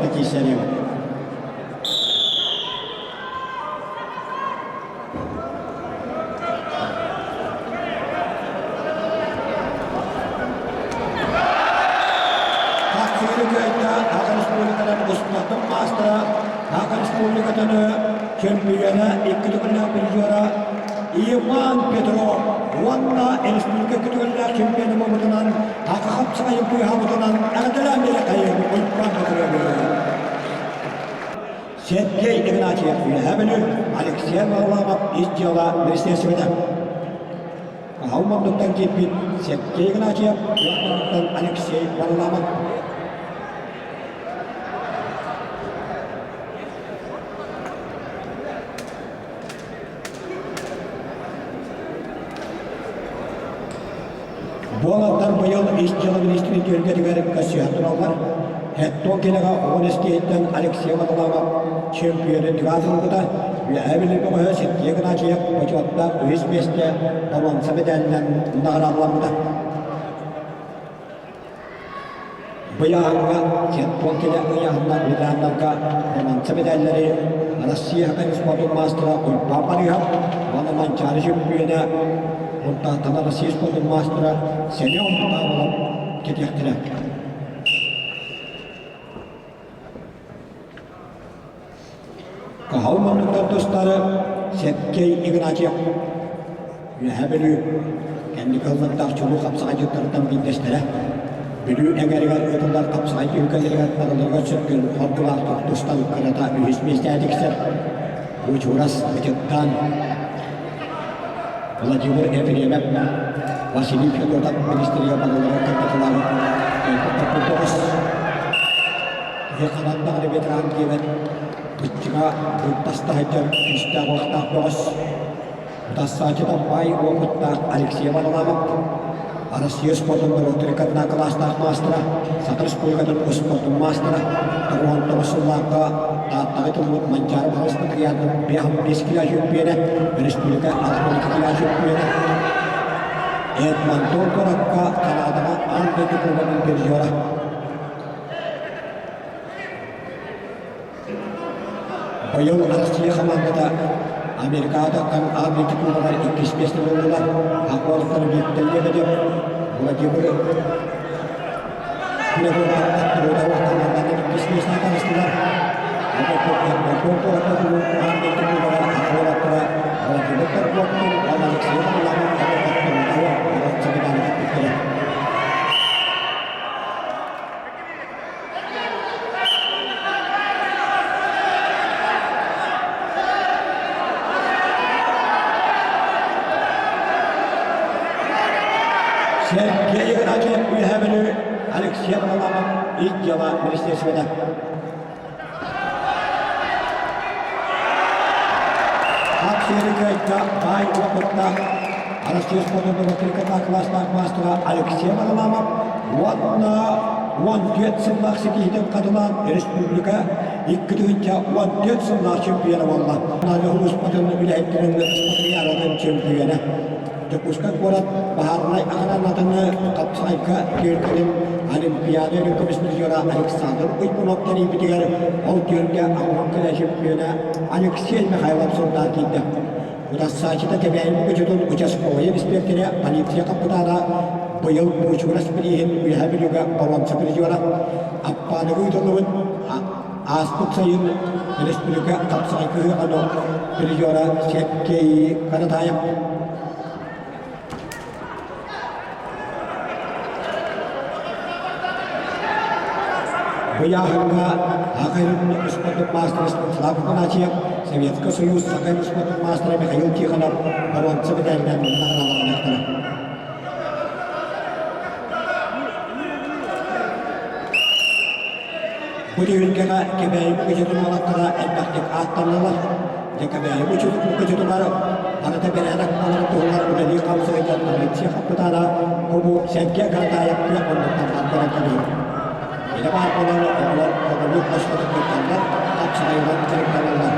кытта киирсэриэм. Хахсыыры кыайда Саха Республикатын успуортун маастара, Саха Республикатын чөмпүйүөнэ, икки төгүллээх призера Иван Петров уонна республика икки төгүллээх чемпиона буолбутунан Саха хапсаҕайын быыһаабытынан эҕэрдэлээн биэрэхэйин Уйбаан Петровы. Сергей Игнатьев Үөһээ Бүлүү, Алексей Варламов Ис дьыала министиэристибэтэ. Аһыл муннуктан киирбит Сергей Игнатьев, Үөх муннуктан Алексей Варламов. Буолаттар быйыл Ис дьыала министрин түһүлгэтигэр көрсүһэн тураллар. Хеттон килэҕэ 10 киһиттэн Алексей Варламов чемпионы ылбыта. Үөһээ Бүлүү бөҕөһө Сергей Игнатьев бочуоттаах үһүс миэстэ боруонса мэдээлинэн наҕараадаламмыта. Быйааһыҥҥа Хеттон килэ ыйааһыннаах ветераннарга боруонса мэдээллэри Россия спортун маастара Уйбаан Барыыһап уонна Манчаары чөмпүйүөнэ Муртаатана Россия спортун маастара Семен Павлов кэтиэхтэрэ. Каһал муннуктар тустары Сергей Игнатьев Үөһээ Бүлүү кэнники ыллыктаах чулуу хапсаҕайдьыттарыттан биирдэстэрэ. Бүлүү эҥэригэр ыытыллар хапсаҕай түһүлгэлэригэр барыларыгар сөпкө хоргулаахтык тустан кырата үһүс миэстэҕэ тиксэр. Учурас Бытыктаан Владимир Ефремов Василий Федотов министрия барыларыгар кыттыылаах тоҕус киһи ханан даҕаны ветеран диэбэт быччыҥа быртаста сылдьар күүстээх уохтаах бөҕөс Утассааччыта баай уопуттаах Алексей Варламов, Россия спордун норуоттарыкатына кылаастаах маастара, Саха Республикатын спордун маастара, 99 сыллаахха Тааттаҕа тыллыбыт Манчаары Баҕалыспыт ыйаатын 55 кило чөмпүйүөнэ, республика 62 кило чөмпүйүөнэ, Эдмонтон куоракка Канадаҕа аан дойду кубогын призера. Быйыл Россия хамаандата Америкаҕа аан дойду кубогар иккис миэстэ буоллулар. Акуолаттар Виктор Лебедев, Владимир Кулегова Трудова хамаанданан иккис миэстэҕэ таҕыстылар. Эдмонтон куоракка аан дойду кубогар акуолаттара Владимир Торгуоптун уонна Алексей Варламов Трудова боруонса медали кэппиттэрэ. Сергей Игнатьев Үөһээ Бүлүү Алексей Варламов Ис дьыала министиэристибэтэ. Хат сиэри кыайда баай уопуттаах Россия спордун норуоттарыкатаах кылаастаах маастара Алексей Варламов уонна 14 сыллаах ситиһиитин хатылаан республика 2014 сыллаах чемпиона буолла. Улууспутун үлэһиттэрин спартакиадатын чемпиона. Дьокуускай куорат баһаарынай охранатын хапсаҕайга түөркэлин Олимпиада үрүҥ көмүс призера Александр Уйбунов тэрийбитигэр ол түөргэ аҕыһын кэлэ чемпиона Алексей Михайлов сылдаан киирдэ. Утарсааччыта Кэбээйи Мукучутун участковай инспектора, полиция хапытаана быйыл Буучурас бирииһин Үөһээ Бүлүүгэ боруонса призера Аппааныга ыытыллыбыт ааспыт сайын республика хапсаҕай кыһыаҕын призера Сергей Каратаев. Быйааһыҥҥа Саха спортун маастара Станислав Афанасьев, Советский Союз Саха спортун маастара Михаил Тихонов боруонса мэдээлинэн наҕараадаланыахтара. Бу түһүлгэҕэ Кэбээйи мукучутун уолаттара элбэхтик ааттаннылар. Дьэ Кэбээйи мукучутугар барыта бэрээдэк буоларын туһугар үлэлии-хамсыы сылдьар полиция хапытаана Кубу Сергей Каратаев күөх муннуктан баран кэлиир. Илэ баар буолан оҕолор көҥүллүк босхотун тутталлар, хапсаҕайынан дьарыктаналлар.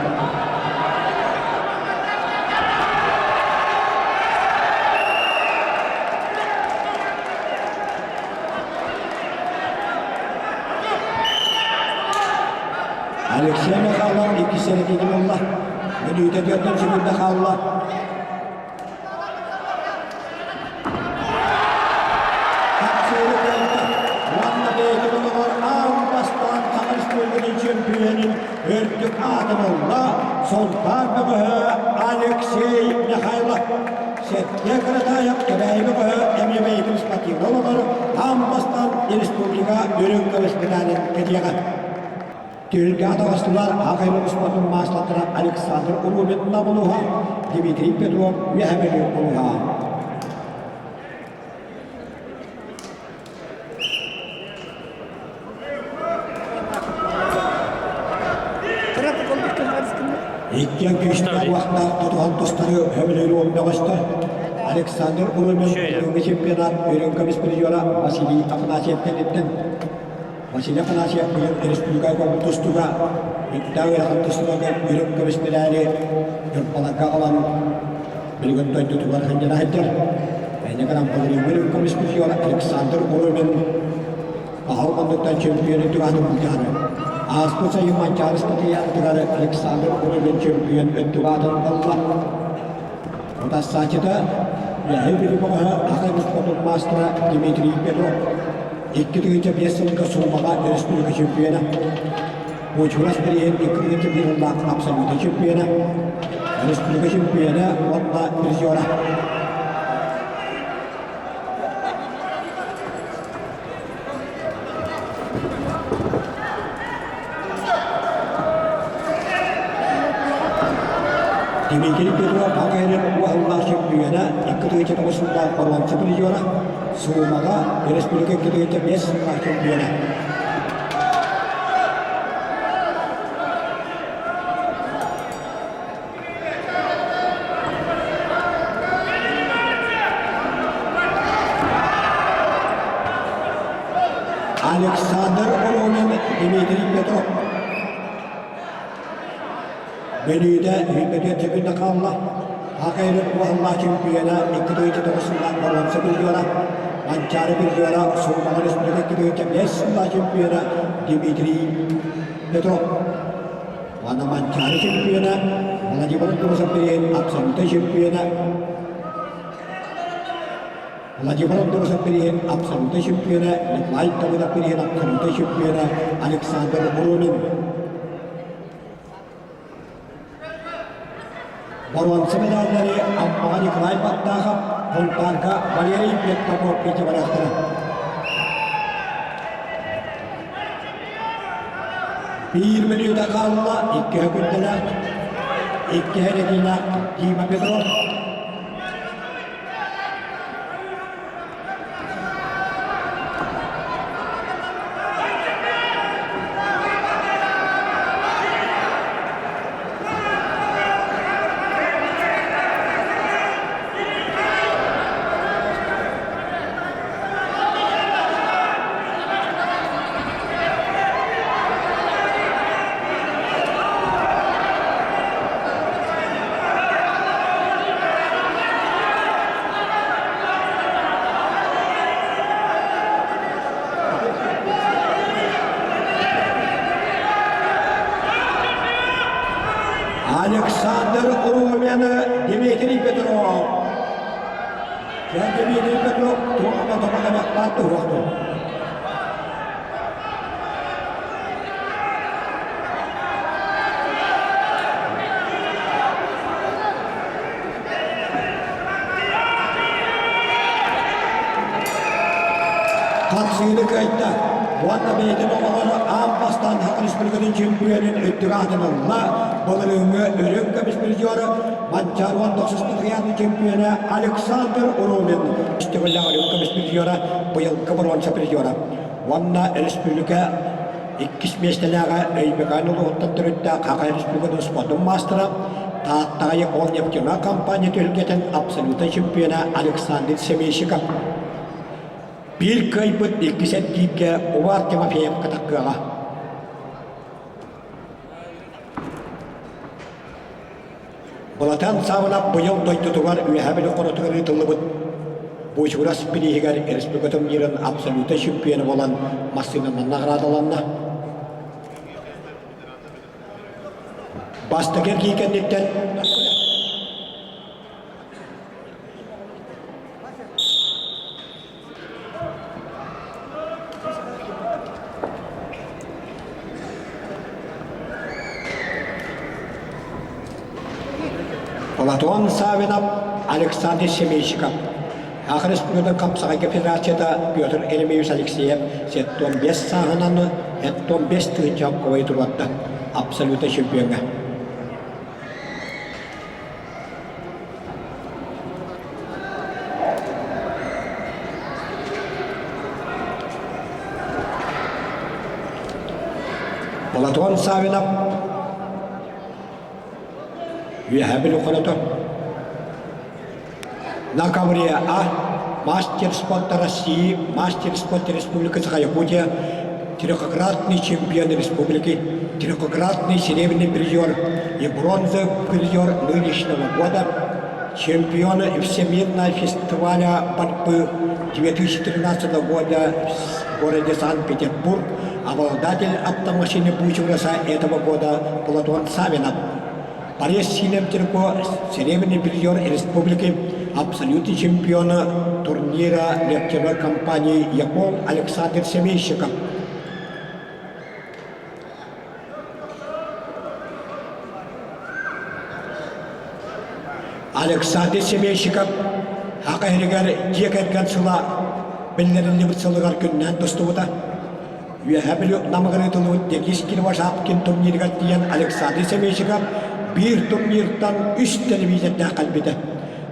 Алексей Михайлов иккис сэрэтиитин ылла. Мүнүүтэ түөртэн секунда хаалла. Хапсыыры кыайда уонна бэйэтин олоҕор аан бастаан Саха Республикатын чөмпүйүөнүн үрдүк аатын ылла Сунтаар бөҕөһө Алексей Михайлов. Сергей Каратаев Кэбээйи бөҕөһө эмиэ бэйэтин спортивнай олоҕор аан бастаан республика үрүҥ көмүс медалын кэтиэҕэ. Түһүлгэҕэ таҕыстылар Аҕай спортун маастардара Александр Урумин Намулуһа, Дмитрий Петров Үөһэ Бүлүү улууһа. Иккиэн күүстээх уохтаах тутуһан тустары хөбүлүүр уол бөҕөстөр. Александр Урумин бүгүҥҥү чемпионат үрүҥ көмүс призера Василий Афанасьев кэнниттэн Василий Афанасьев быйыл республика тустууга үрдээх ыарахан тустууга үрүҥ көмүс медали Ньурбаларга аҕалан билигин дойдутугар сылдьан сылдьар. Инньэ гынан былырыыҥҥы үрүҥ көмүс призер Александр Урумин Аһыл мандыктан чөмпүйүөнү турааны былдьаары. Ааспыт сайын Манчаары Спартакиадатыгар Александр Урумин чөмпүйүөн өттүк аатын ылла. Утарсааччыта Үөһээ Бүлүү бөҕөһө Аҕай спортун маастара Дмитрий Петров. 2005 сылга Сумаҕа өрөспүүбүлүкэ чемпиона. Бочурас бирииһин 2001 сыллаах абсолютнай чемпиона, республика чемпиона уонна призера. Дмитрий Петров Хакайрын уһаллаах чөмпүйүөнэ 2009 сыллаах боруонса призера, Суумаҕа республика 2005 сыллаах чөмпүйүөнэ. Александр Воронин, Дмитрий Петров. Бүлүүдэ сүүрбэтиэн секунда хаалла. Хакайрын уһаллаах чемпиона 2009 сыллаах боруонса призера, Манчаары призера, Сулумаҕа республика 2005 сыллаах чемпиона Дмитрий Петров. Уонна Манчаары чемпиона, Владимир Андросов абсолютнай чемпиона, Владимир Андросов абсолютнай чемпиона, Николай Давыдов абсолютнай чемпиона Александр Воронин. Боруонса медаллары Аммаҕа Николай Баттахов, Сунтаарга Валерий Петров барахтара. Биир мүнүүтэ хаалла, иккиһэ күндэлээх, иккиһэ регинаах Дима Петров. Александр Румяна Дмитрий Петров Дмитрий Петров туох да тобаҕа туһуохтун. Хапсыыны кыайда уонна бэйэтин оҕолоро аан бастаан Саха Республикатын чемпионун үрдүк аатын ылла. Былырыыҥҥы үрүҥ көмүс призера Манчаары 19 спартакиадын чемпиона Александр Урумин төгүллээх үрүҥ көмүс призера быйылгы боруонса призера уонна республика иккис миэстэлээҕэ Өймөкөөн улууһуттан төрүттээх Саха Республикатын спордун маастара Тааттаҕа Япон нефтяной компания түһүлгэтин абсолютнай чемпиона Александр Семейщиков биир кыайбыт иккис эргииргэ Увар Тимофеевка таххыаҕа. Былатан Саабынап быйыл дойдутугар Үөһээ Бүлүү хоротугар ыытыллыбыт Буучурас бирииһигэр республика турнирын абсолютнай чемпиона буолан массыынанан наҕараадаланна. Бастакы эргии кэнниттэн Платон Савинов, Александр Семейщиков. Саха Республикатын хапсаҕайга федерацията Петр Еремеевич Алексеев 75 сааһынан 75 тыһыынча холкуобайы туруорда абсолютнай чемпиоҥҥа. Платон Савинов Үөһээ Бүлүү Хорото На ковре А мастер спорта России, мастер спорта Республики Саха-Якутия, трехкратный чемпион республики, трехкратный серебряный призер и бронзовый призер нынешнего года, чемпион Всемирного фестиваля борьбы 2013 года в городе Санкт-Петербург, обладатель автомашины Бучураса этого года Платон Савинов. Борис Синемтерко, серебряный призер республики, абсолютный чемпион турнира нефтяной компании «Яков» Александр Семейщиков. Александр Семейщиков Саха иһигэр дьиэ кэргэн сыла биллэриллибит сылыгар күннээн тустубута. Үөһээ Бүлүү намыгырыытылыбыт Денис Кривошапкин турнирыгар тиийэн Александр Семейщиков биир турниртан үс телевизордаах кэлбитэ.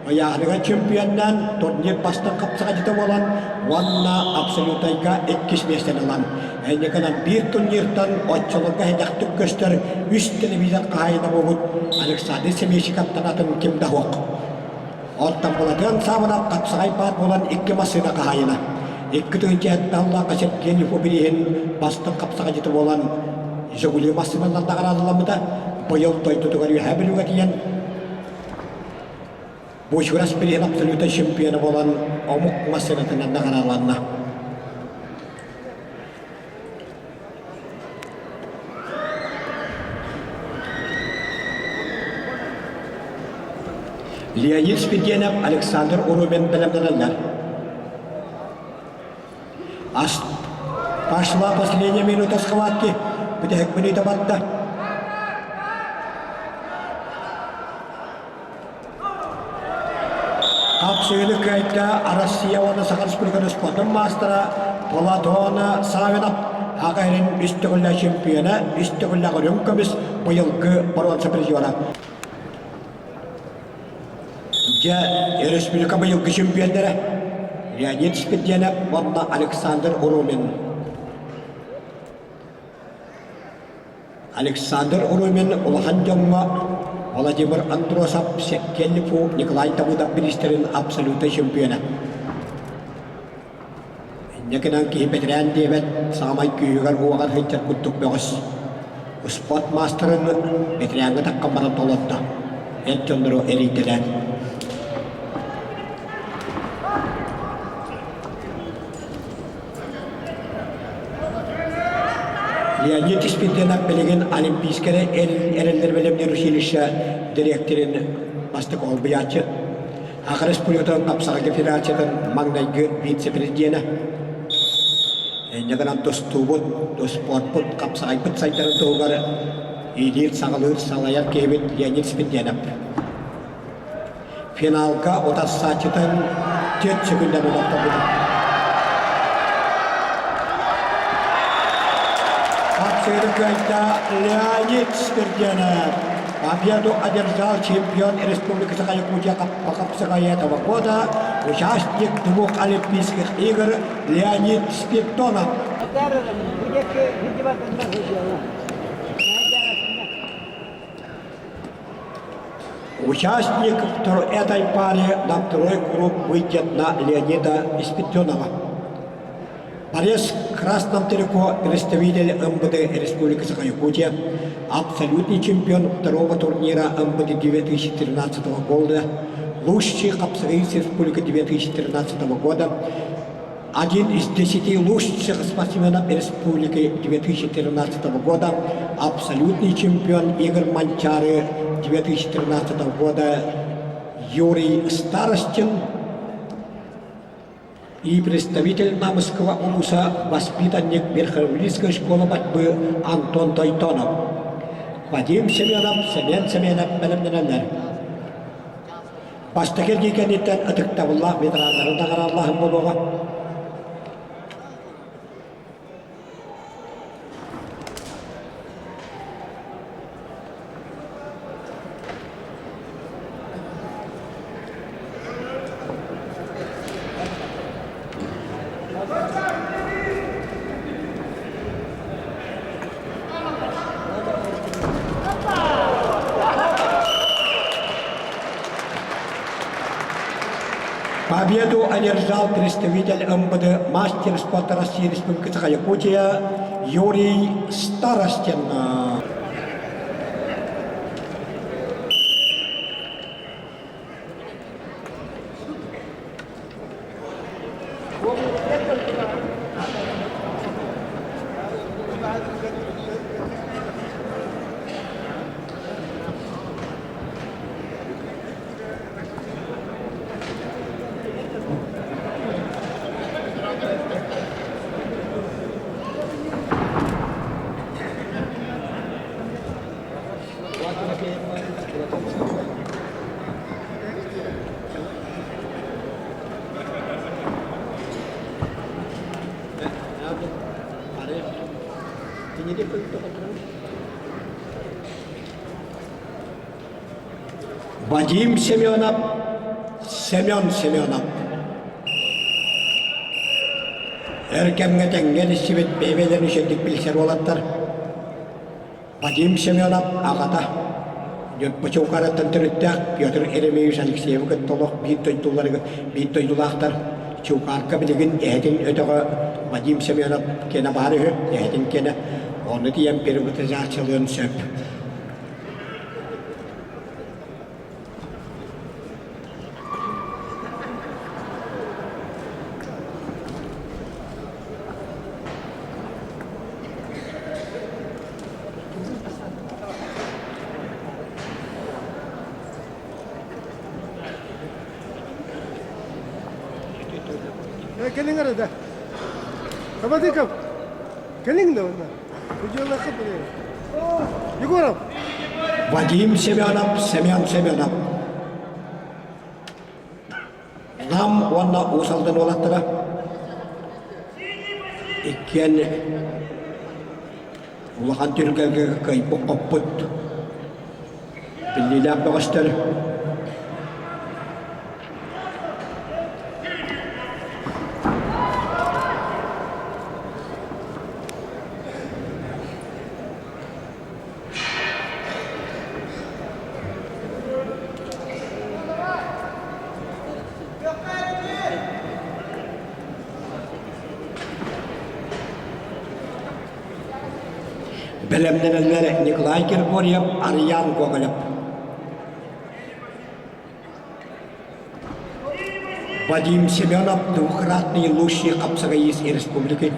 Ыйааһыныгар чемпионнаан турнир бастыҥ хапсаҕайдьыта буолан уонна абсолютайга иккис миэстэни ылан, инникинэн биир турниртан оччолорго сэдэхтик көстөр үс телевизор хаһаайына буолбут Александр Семейщиковтан атын ким да суох. Оттон Былатыан Саабынап хапсаҕай баар буолан икки массыына хаһаайына. 2007 сыллаахха Сергей Ефимовиһин бастыҥ хапсаҕайдьыта буолан «Жигули» массыынанан наҕараадаламмыта. Быйыл дойдутугар Үөһээ Бүлүүгэ тиийэн Бучурас бирииһин абсолютнай чемпиона буолан омук массыынатынан наҕарааланна. Леонид Спирдиэнэп, Александр Урубин бэлэмнэнэллэр. Пошла последняя минута схватки. Бүтэһик мүнүүтэ барда. Хапсыыны кыайда Россия уонна Саха Республикатын спордун маастара Платон Савинов Саха сирин үс төгүллээх чемпиона, үс төгүллээх үрүҥ көмүс быйылгы боруонса призера. Дьэ, республика быйылгы чемпионнара Леонид Спирдиэнэп уонна Александр Урумин. Александр Урумин улахан дьоҥҥо Владимир Андросов, Секкеллифу Николай Давыдов бириистэрин абсолютнай чемпиона. Инньэ гынан киһи бэтэрээн диэбэт, саамай күүһүгэр-уоҕар сылдьар курдук бөҕөс. Спорт маастарын бэтэрээҥҥэ таххан баран толордо, эр дьоннору эрийтэлээн. Леонид Испирдиэнэп билигин Олимпийскай эрэллэр бэлэмниир училище дириэктэрин бастакы олбуйааччы, Саха Республикатын хапсаҕайга федерациятын маҥнайгы вице-президенэ. Инньэ гынан тустуубут, спорпут, хапсаҕайбыт сайдарын туһугар иилиир-саҕалыыр, салайар киһибит Леонид Спирдиэнэп. Финалга утарсааччытын түөрт секүндэ тохтоппута. Хапсыыры кыайда Леонид Спирдиэнэп. Победу одержал чемпион Республики Саха-Якутия по хапсыгае этого года, участник двух Олимпийских игр Леонид Спиртонов. Участник этой пары на второй круг выйдет на Леонида Испетенова. Борис Красном Тереко, представитель МВД Республики Саха-Якутия, абсолютный чемпион второго турнира МВД 2013 года, лучший хапсагаист Республики 2013 года. Один из 10 лучших спортсменов республики 2013 года, абсолютный чемпион игр Манчары 2013 года Юрий Старостин и представитель Намского улуса, воспитанник Верховлийской школы борьбы Антон Тойтонов. Вадим Семенов, Семен Семенов бэлэмнэнэллэр. Бастакы эргии кэнниттэн ытыктабыллаах ветераннары наҕарааллааһын буолуоҕа. Победу одержал представитель МВД мастер спорта России Республики Саха-Якутия Юрий Старостин. Вадим Семенов, Семен Семенов. Эр кэмҥэ тэҥҥэ билсибит бэйэ-бэйэлэрин үчүгэйдик билсэр уолаттар. Вадим Семенов аҕата Дьөппө төрүттээх Петр Еремеевич Алексеевы кытта олох биир дойдуларыгар биир дойдулаахтар Чуукаарка билигин эһэтин өтөҕө Вадим Семенов киэнэ баар үһү, эһэтин киэнэ ону тиийэн приватизациялыан сөп. Кэлиҥ эрэ да. Табатыков, кэлиҥ да онно. Егоров. Вадим Семенов, Семен Семенов. Нам уонна Уус Алдан уолаттара иккиэн улахан түһүлгэлэргэ кыайбыт-хоппут биллиилээх бөҕөстөр. Бэлэмнэнэллэр Николай Григорьев, Арыйаан Гоголев. Вадим Семенов двукратный лучший хапсагаист республики.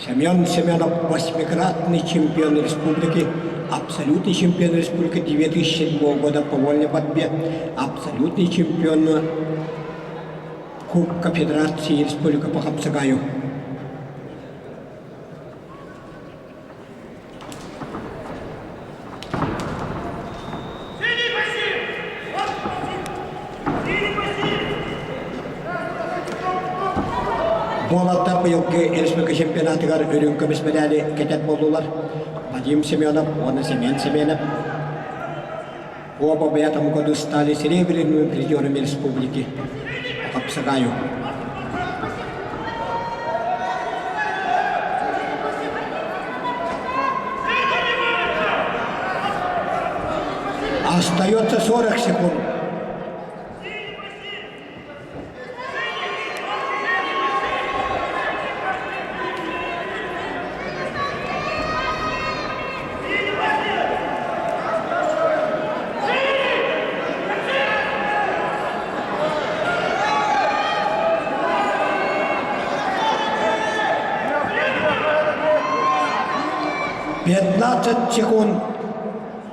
Семен Семенов восьмикратный чемпион республики, абсолютный чемпион республики 2007 года по вольной борьбе, абсолютный чемпион Кубка Федерации Республики по хапсагаю. Буолаттар быйылгы республика чемпионатыгар үрүҥ көмүс мэдээли кэтэр буоллулар. Вадим Семенов уонна Семен Семенов. Оба в этом году стали серебряными призерами республики по Капсагаю. Остается 40 секунд. 15 секунд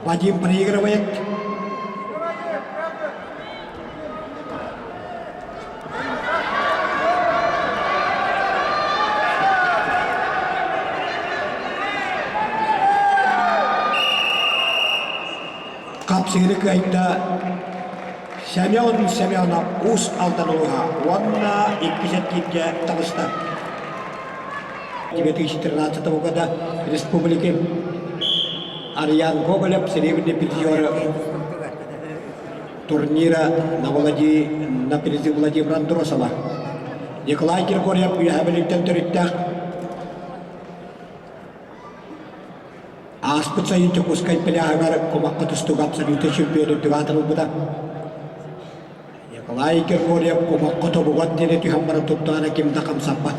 Вадим проигрывает. Хапсыыры кыайда Семен Семенов Уус Алдан улууһа уонна иккис эргииргэ таҕыста. 2013 года республики Арьян Гоголев серебряный призер турнира на, Влади... на призы Владимира Андросова. Николай Григорьев үөһэ Бүлүүттэн төрүттээх Ааспыт сайын Дьокуускай пляһыгар кумахха тустууга абсолютнай чемпион үрдүк аатын ылбыта. Николай Григорьев кумахха тобугар диэри түһэн баран туттаҕына ким да хамсаппат.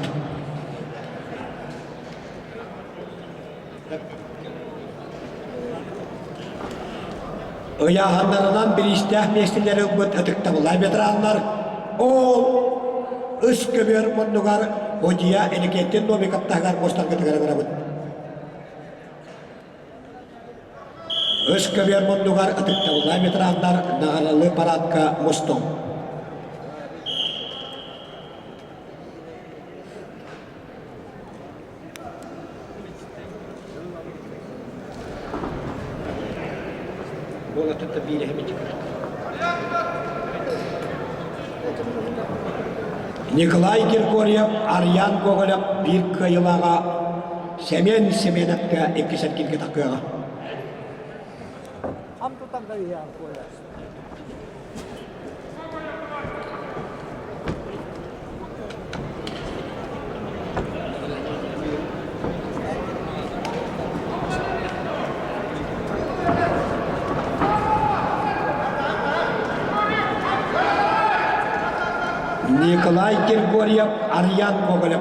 Ыйааһыннарынан бириистээх миэстэлэри ылбыт ытыктабыллаах ветераннар ол ыс көбүөр муннугар Одия Иннокентий Новиков таһыгар мустаргытыгар ыҥырабыт. Ыс көбүөр муннугар ытыктабыллаах ветераннар наҕаралыы парадка мустуҥ. Николай Григорьев, Арьян Гоголев биир кыайыылааҕа Семен Семеновка иккис эргииргэ таххыаҕа. Николай Григорьев, Арьян Гоголев.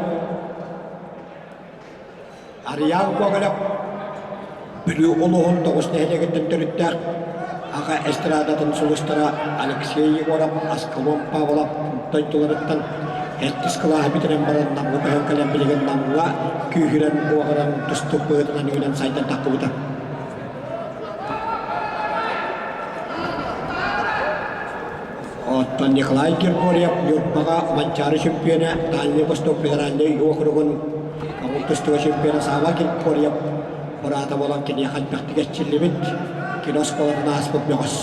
Арыйаан Гоголев Бүлүү улууһун тоҕус нэһилиэгиттэн төрүттээх аҕа эстрадатын сулустара Алексей Егоров, Аскалон Павлов дойдуларыттан сэттис кылааһы бүтэрэн баран Намҥа көһөн кэлэн билигин Намҥа күүһүрэн уоҕуран тустуук быһыытынан үүнэн сайдан таххыбыта. Оттон Николай Григорьев Ньурбаҕа Манчаары чемпиона, Дальний Восток федеральнай уокуругун тустууга чемпиона Сава Григорьев быраата буолан киниэхэ элбэхтик эрчиллибит, кино оскуолатын ааспыт бөҕөс.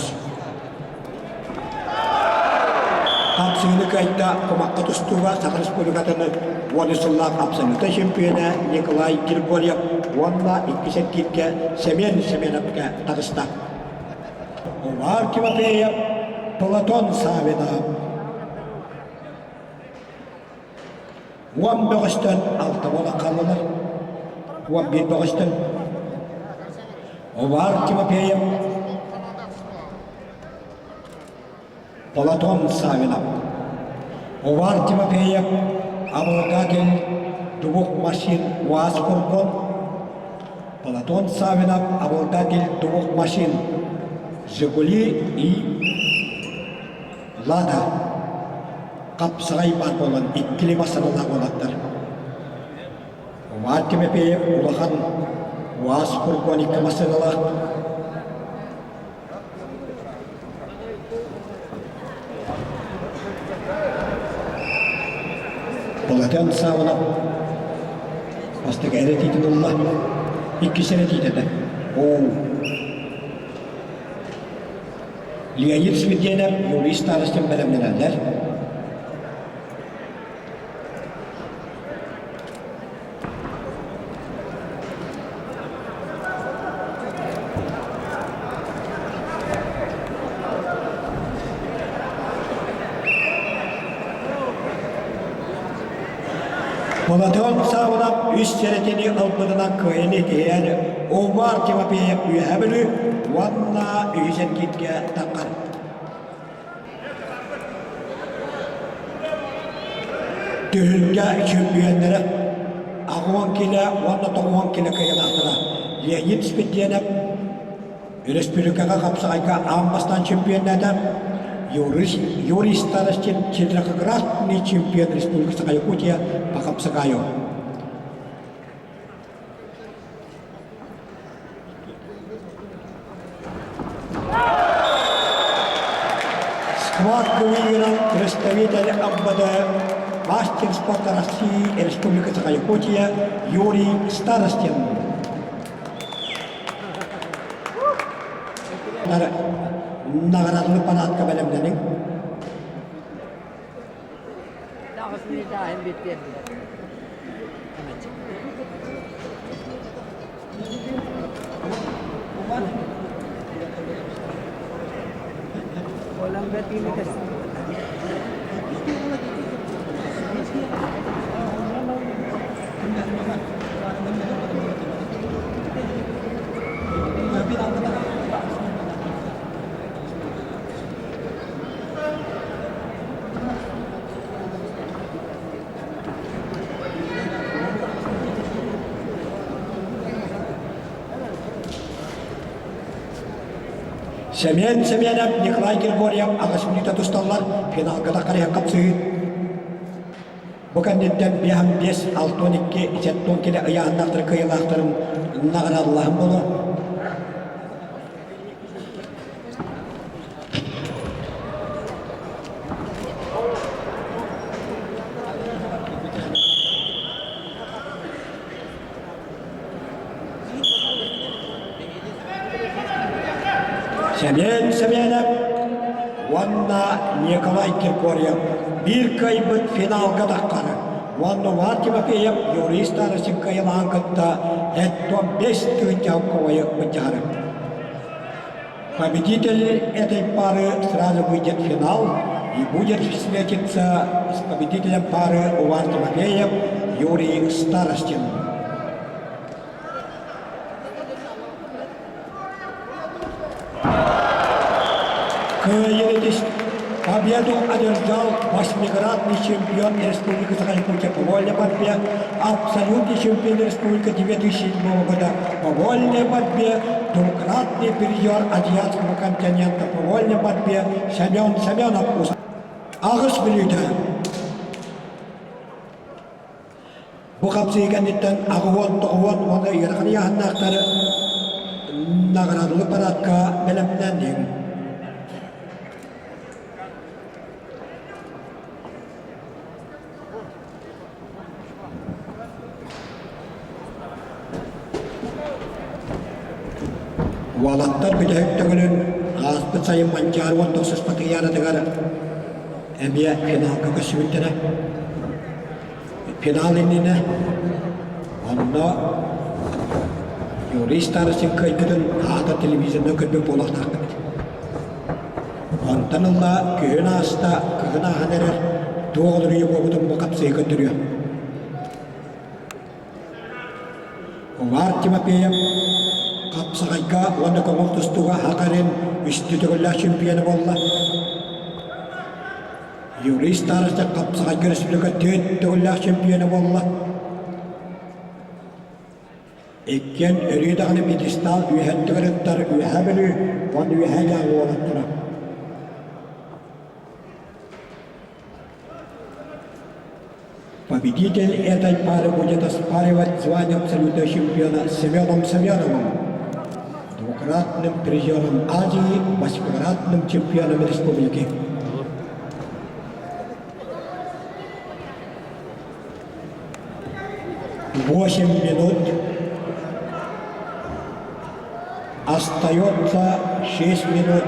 Хапсыыны кыайда кумахха тустууга Саха Республикатын 13 сыллаах абсолютнай чемпиона Николай Григорьев уонна иккис эргииргэ Семен Семеновка таҕыста. Умар Тимофеев, Платон Савинов. Уон бөҕөстөн алта буола хааллылар. 11 бөҕөстөн. Умар Тимофеев, Платон Савинов. Увар Тимофеев, обладатель двух машин УАЗ-фургон. Платон Савинов, обладатель двух машин «Жигули» и «Лада». Хапсаҕай баар буолан иккили массыыналаах уолаттар. Увар Тимофеев улахан УАЗ-фургон икки массыыналаах. Платон Саввинов бастакы эрэтиитин ылла, иккис эрэтиитэ этэ. Оо. Леонид Свиденов, Юрий Старостин бэлэмнэнэллэр. Платон Саввинов үс сэрэтини ылбытынан кыайан итиһэн Умар Тимофеев Үөһээ Бүлүү уонна үһүс эргииргэ таххар. Түһүлгэ чөмпүйүөннэрэ 80 килэ уонна 90 килэ кыайыылаахтара Леонид Спирдиэнэп өрөспүүбүлүкэҕэ хапсаҕайга аан бастаан чемпионнаата Юрий Старостин четырехкратный чемпион Республики Саха-Якутия по хапсагаю. Схватку выиграл представитель МВД, мастер спорта России и Республики Саха-Якутия Юрий Старостин. Наградный парадка бэлэмнэниҥ. Семен Семенов, Николай Григорьев аҕыс мүнүүтэ тусталлар, финалга таххарыһан хапсыһыы. Бу кэнниттэн биэһэн биэс, 62, 70 килэ ыйааһыннаахтар кыайыылаахтарын наҕараадалаһан буолуо. Семен Семенов уонна Николай Киркорьев биир кыайбыт финалга таххары уонна Увар Тимофеев Юрий Старостин кыайылаан кытта 75 тыһыынча куойу быдьаһары. Победитель этой пары сразу выйдет в финал и будет встретиться с победителем пары Увар Тимофеев Юрий Старостин. Кыайыы Победу одержал восьмикратный чемпион Республики Саха-Якутия по вольной борьбе, абсолютный чемпион Республики 2007 года по вольной борьбе, двукратный призер азиатского континента по вольной борьбе Семен Семенов. Аҕыс мүнүүтэ. Бу хапсыы кэнниттэн аҕыһуон тоҕуон уонна ыарахан ыйааһыннаахтары наҕараадалык параадка бэлэмнэнниҥ. Уолаттар бүтэһик төгүлүн ааспыт сайын Манчаары уон тохсус Патриаратыгар эмиэ финалга көрсүбүттэрэ. Финал иннинэ онно Юрий Старостин кыайбытын аата телевизорынан көрбүт буолуохтаахпыт. Онтон ыла күһүн ааста, кыһын ааһан эрэр, туох олоруйа буолбутун бу хапсыйа көрдөрүө. Увар Тимофеев хапсаҕайга уонна көҥүл тустууга Хакарин үстүү төгүллээх чемпиона буолла. Юрий Старостин хапсаҕайга республика түөрт төгүллээх чемпиона буолла. Иккиэн өрүү даҕаны пьедестал үөһэттигэр ыттар Үөһээ Бүлүү уонна Үөһээ Дьааҥы уолаттара. Победитель этой пары будет оспаривать звание абсолютного чемпиона с Семеном Семеновым, двукратным призером Азии, восьмикратным чемпионом республики. 8 минут. Остается 6 минут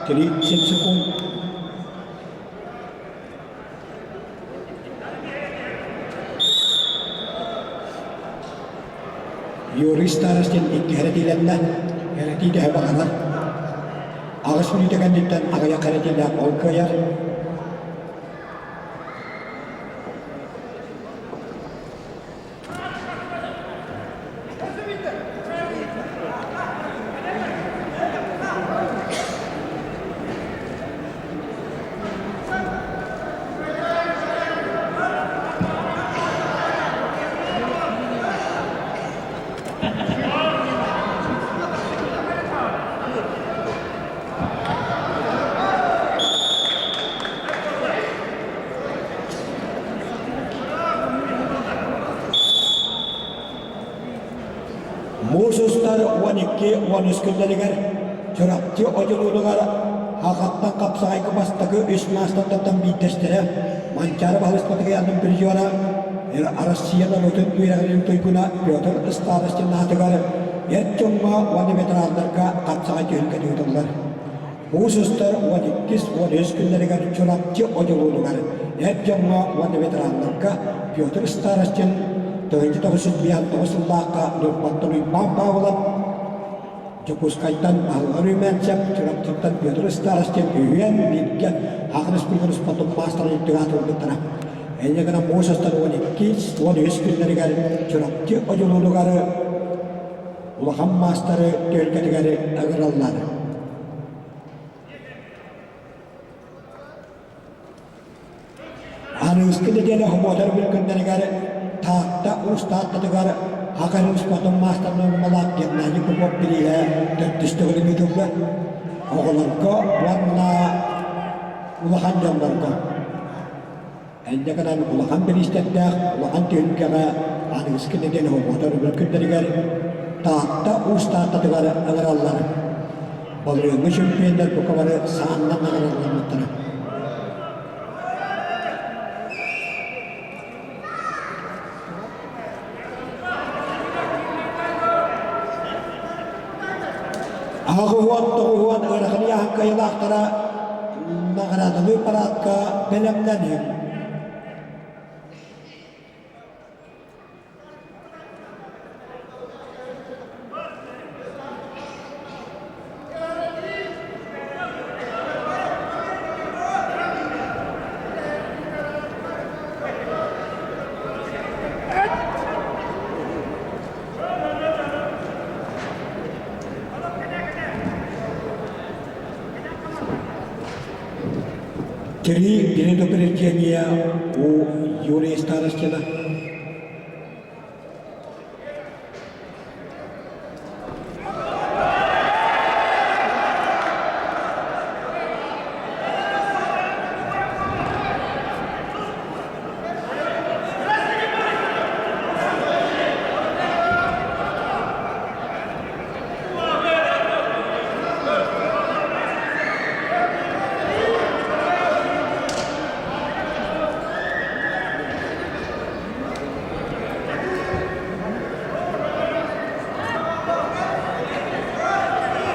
30 секунд. Юрий Старостин икки хэрэтиилэннэ, хэрэтии төһө баҕарар. Аҕыс мүнүүтэ кэнниттэн аҕыйах хэрэтиилээх ол кыайар. Муус устар 12-13 күннэригэр Чурапчы одьулуунугар Хахаттан хапсаҕайга бастакы үс маастартартан биирдэстэрэ, Манчаары баһылыспатыгар анын призера, Россия норуотун үөрэҕин туйгуна Петр Старостин аатыгар эр дьоҥҥо уонна ветераннарга хапсаҕай түһүлгэтэ ыытыллар. Муус устар 12-ис 13 күннэригэр Чурапчы одьулуунугар эр дьоҥҥо уонна ветераннарга Петр Старостин 1959 сыллаахха Ньурбаттан Уйбаан Павлов, Дьокуускайтан Баһылҕар Румянцев, Чурапчыттан Петр Старостин үһүөн бииргэ Аҕа Республика спортун маастарын үрдүк аатырбыттара. Инньэ гынан муус устар 12-ис 13 күннэригэр Чурапчы одьулуунугар улахан маастары түһүлгэтигэр ыҥыраллар. Аныгыскы нэдиэлэ хомуотар күннэригэр Таатта Уус Тааттатыгар Хакар успуордун маастарынан умалаах Геннадий Попов бирииһэ төрдүс төгүлүн ыытыллар. Оҕолорго уонна улахан дьоннорго. Инньэ гынан улахан бириистэрдээх улахан түһүлгэҕэ аныгыскы нэдиэлэ хомуотар үбүл күннэригэр Таатта Уус Тааттатыгар ыҥыраллар. Былырыыҥҥы чөмпүйүөннэр бука бары сааннан наҕараадаламмыттара. 89 ыарахан ыйааһын кыайыылаахтара наҕараадалыыр параадка бэлэмнэниҥ. Три предупреждения у Юрия Старостина.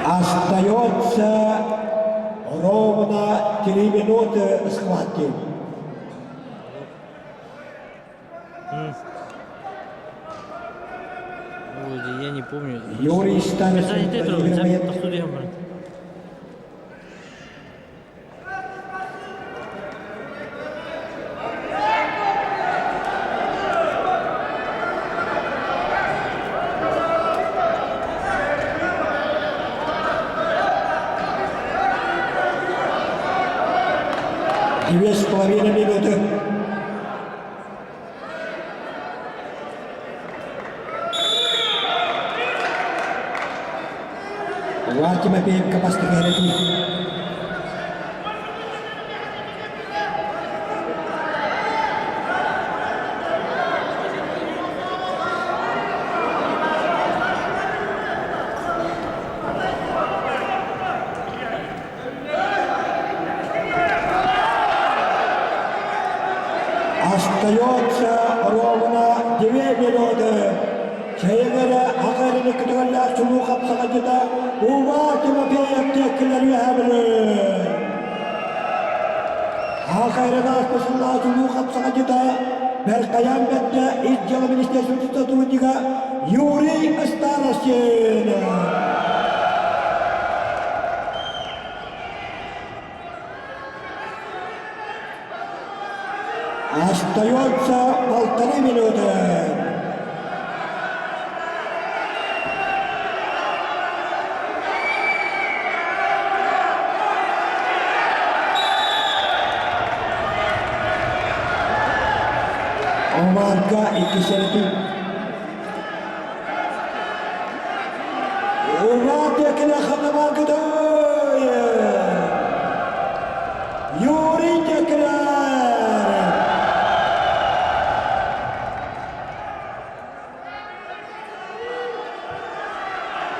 Остается ровно три минуты схватки. Ой, я не помню. Юрий Старостин проигрывает. 2,5 минуты. Улар Тимофеевка бастакы эрэтии. Остается ровно две минуты. Чэйэҥэрэ аҕа көтөҕөллөөх чулуу хапсаҕайдьыта Увар Тимофеев тиэккилэр үөһэбилэр. Аахайран ааспысыллаах чулуу хапсаҕайдьыта Бэркайаан бэрдэ ис дьыала министерствотын сотруднига Юрий Старостин. Остается полторы минуты. Омарга иккисэритин Ура ханабаргыдай! Юрий Декляр!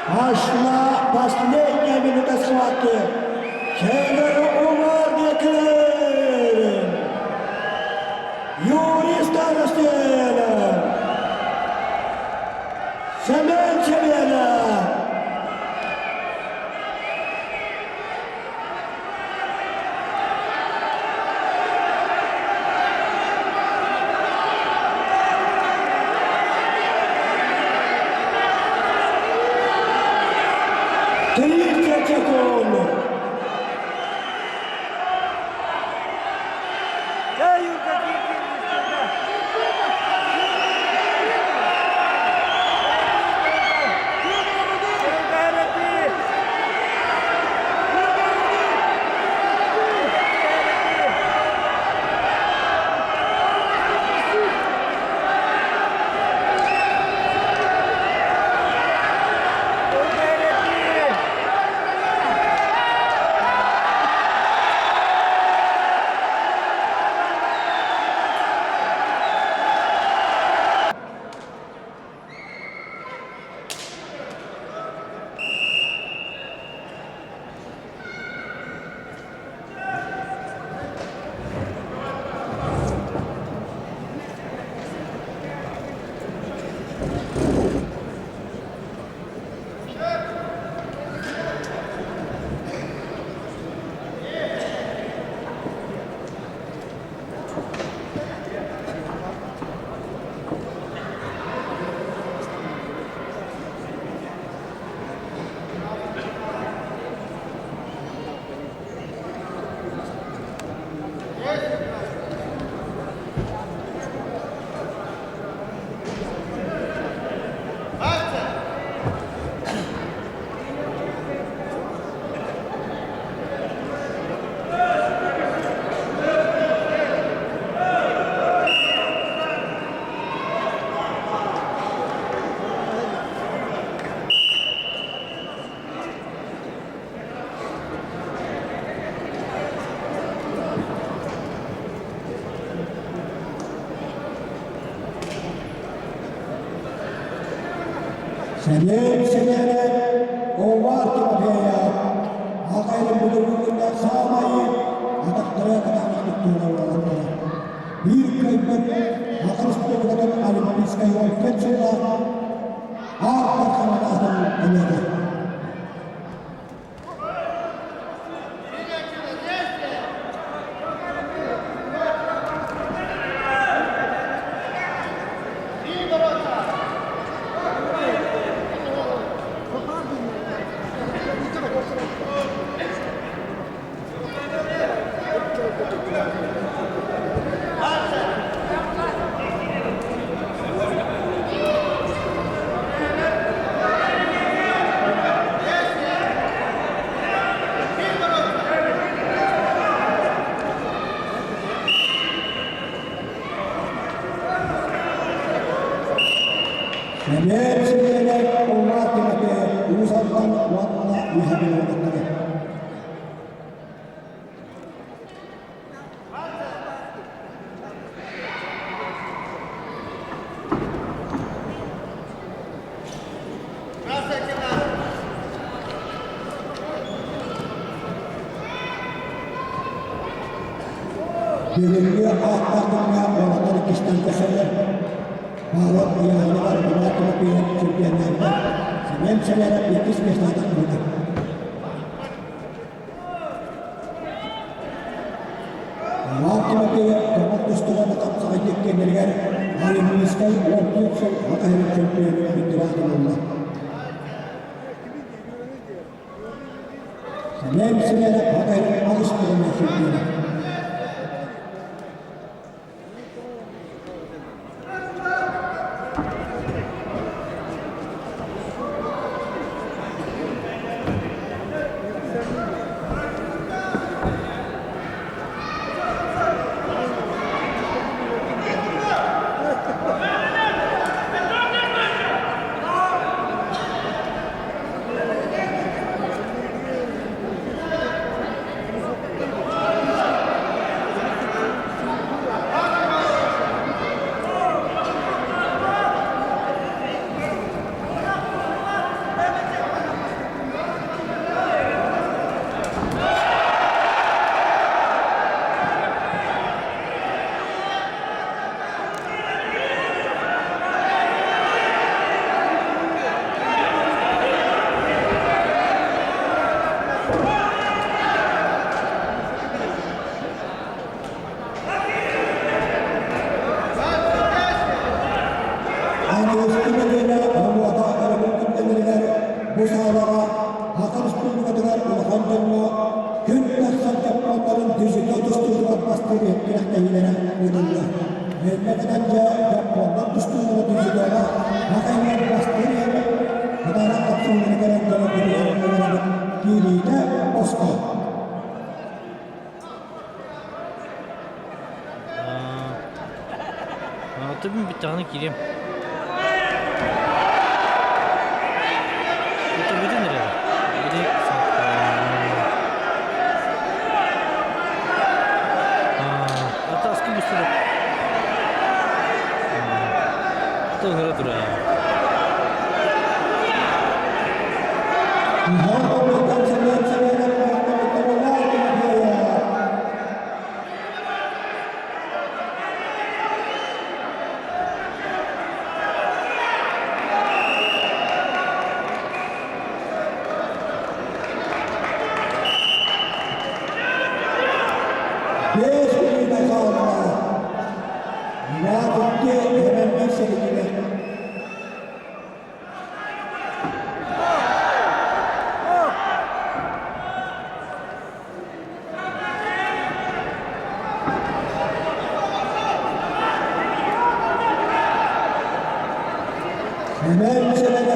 Пошла последняя минута схватки. Кэлэр Умар Бекир! Юрий Старостин! Семен Семенов! 30 секунд! Сэмэн Сэмэнэп Овар Тимофеев аҕайын бүгүҥҥү саамай атахтара кытаанахтык туурар уолаттара. Биир кыайбыт Саха Республикатын Олимпийскай өлкөн сыллаах Аар Дархан аатын ылыаҕа. Сэмээр симиэнэ Умар Тимофеев Уус Алдан уонна Үөһээ Бүлүү уолаттара. Бүгүҥҥү ааттаах күҥҥэ уолаттар иккистээн көрсөллөр. Баалар ыйааһыныгар Умар Тимофеев чемпионнаабыта. Семен Семенов иккис миэстэҕэ тахсыбыта. Иван Тимофеев тобох тустууга хапсаҕайдык кэмнэригэр Олимпийскай 14 сыл Саха сирин чөмпүйүөнүгэр кыттыылаах буолла. Семен Семенов Саха сирин аҕыс көрүҥҥэ чемпиона. саалаҕа Саха Республикатыгар улахан дьоҥҥо күн тахсан дьоппуоннарын дзюдо тустуутугар бастыыр иһин күрэхтэһиилэрэ ыытыллар. Инньэ гынан дьэ дьоппуоннар тустуулара дзюдоҕа саха иһигэр бастыыр иһин кытаанах хапсыһыылары көрөн көрөргүтүгэр ыҥырабыт киириитэ босхо. Аты бүттэҕинэ киириэм. Это бүтэн эрэр. Били Ата аскы бустубут. Ата ыҥыра турар. Beş minute kaldı. Vakıttı hemen bir şekilde. Hemen bir şekilde.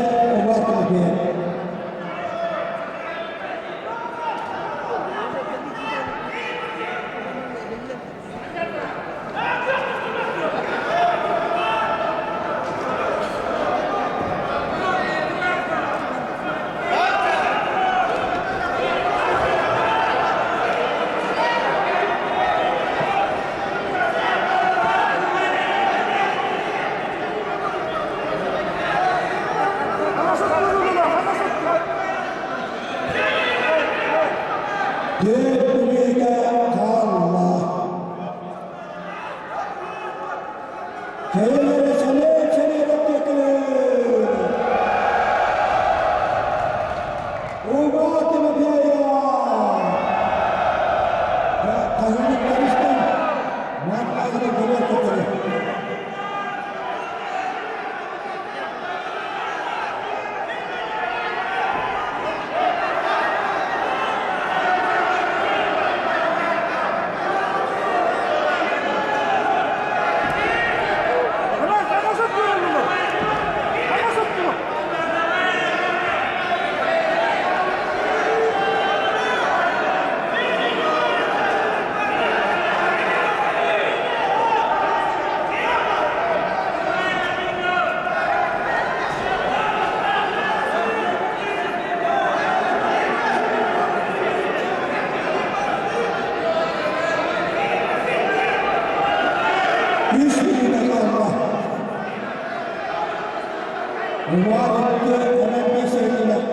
Түөрт хаалла. Кэлэр сэлиэн сэлиэн төкүн. Уга Тимофея! Хаһыынын көрүстэн Маатмааҕына көмөр көтөрө. Үс мүнүүтэ хаалла. Угаатыкты эмэн сэргилэр.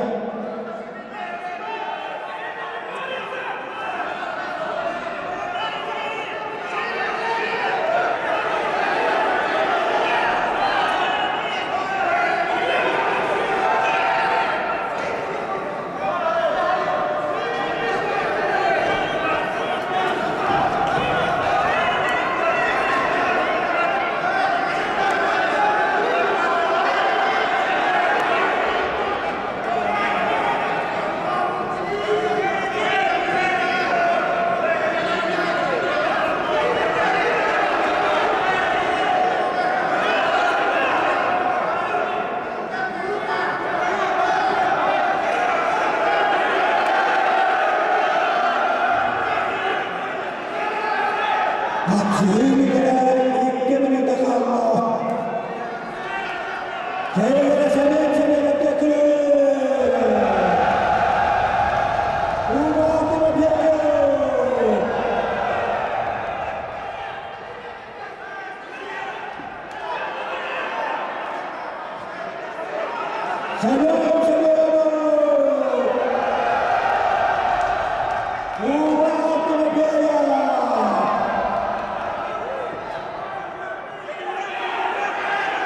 Хапсыһыы бүтэрэ 2 мүнүүтэ хаалла. Кэлэр сэмэн сэмэн төкүн! Ура Тимофеев! Семен Семенов! Ура Тимофеев!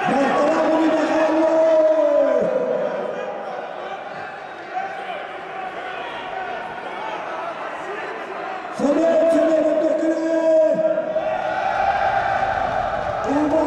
Балтараа мүнүүтэ хаалла! Семен Семенов төкүн! Ура!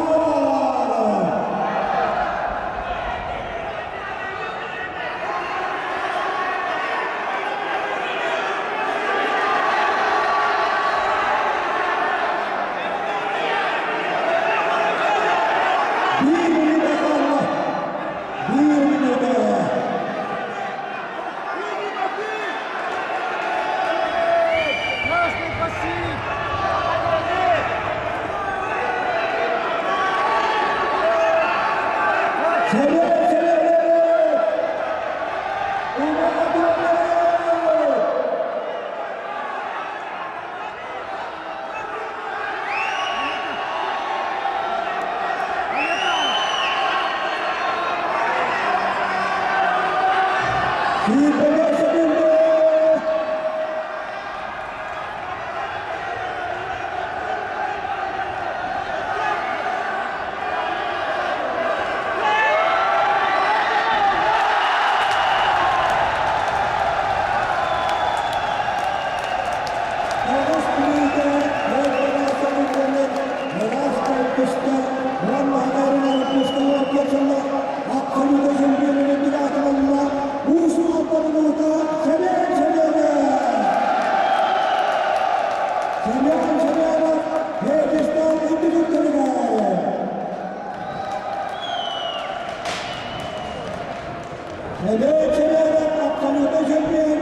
түстэ уонна Агарина Олимпийскай 14 сыллаах абсолютнай чемпион үрдүк аатын ылла Уус Алдан улуута Семен Семенов! Семен Семенов!